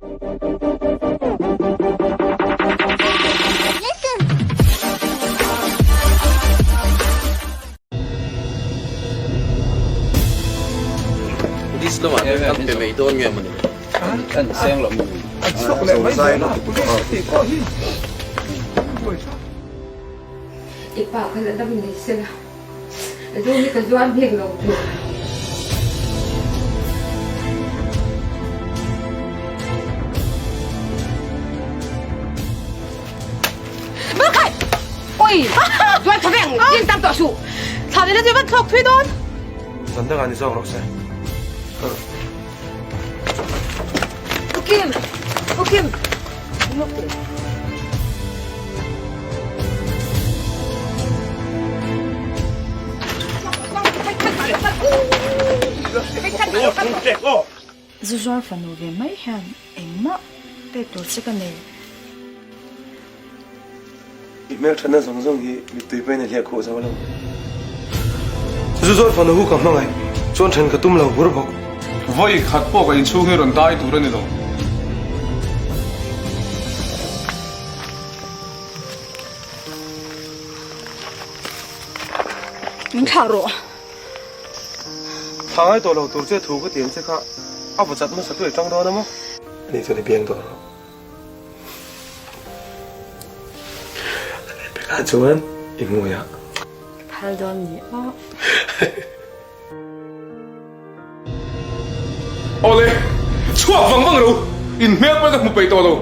Police lamah te kan pe mai dawn nge mawni? I pa kha la dam ni sela, zu hi ka zuar bik lo tur. Bangkai! Oi! Zuan tha veng! Din tam tawh suh! Thla leh la chu van thlawk thui dawn! Zan dangah ni zawk rawh se. U Kim! U Kim! Lawk teh. Zu zuar fanu ve mai hian engmah pek tur che ka nei. I hmelthatna zawng zawng hi mittui pawhin a hliah khuh zo lo. Zu zawr fanu hu ka hmangaih chuan then ka tum lo bur bawk. Vawi khat pawh ka inchhung hi rawn dai tur a ni lo. Min thlah rawh. Thlah ngai tawh lo tur che thu ka ti ang che kha a vaw chat hmasa tu i tang dawn a maw? Ani chuan i biang tawh rawh. Pekah chuan i hmui a. Ka phal dawn ni aw. Awle, chhuak vang vang ro, in hmel pawh ka hmu peih tawh lo.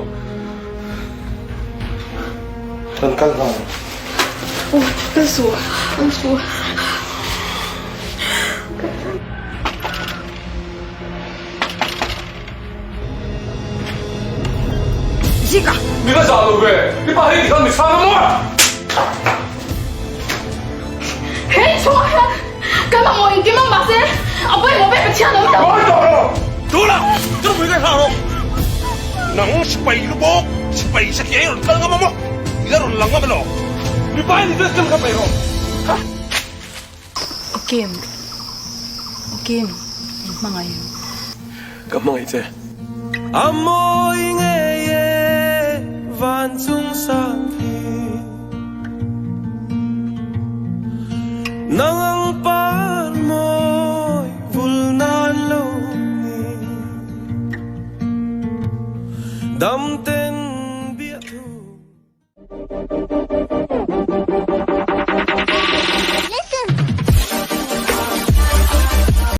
Kan kal nghal. Aw, ka suh, ka suh. Zika! Mi va zah lo ve! I pa hei tikhan mi chhang a maw? Hei chhuak hian kan mamawh engkim a mahse a pawimawh ber Pathian awm lo. Ngawi tawh rawh! Tuna! Chupui ka hlau rawh! Nang sipai lu bawk, sipai satliah i rawn kal ngam a maw? I la rawn lang ngam elaw? Mipa i ni chuan chem kha paih rawh! Ha! Okim, Okim, min hmangaih em? Ka hmangaih che. A mawi ngei e van chung sang hi Nang ang par mawi vul nan lo ni Dam te.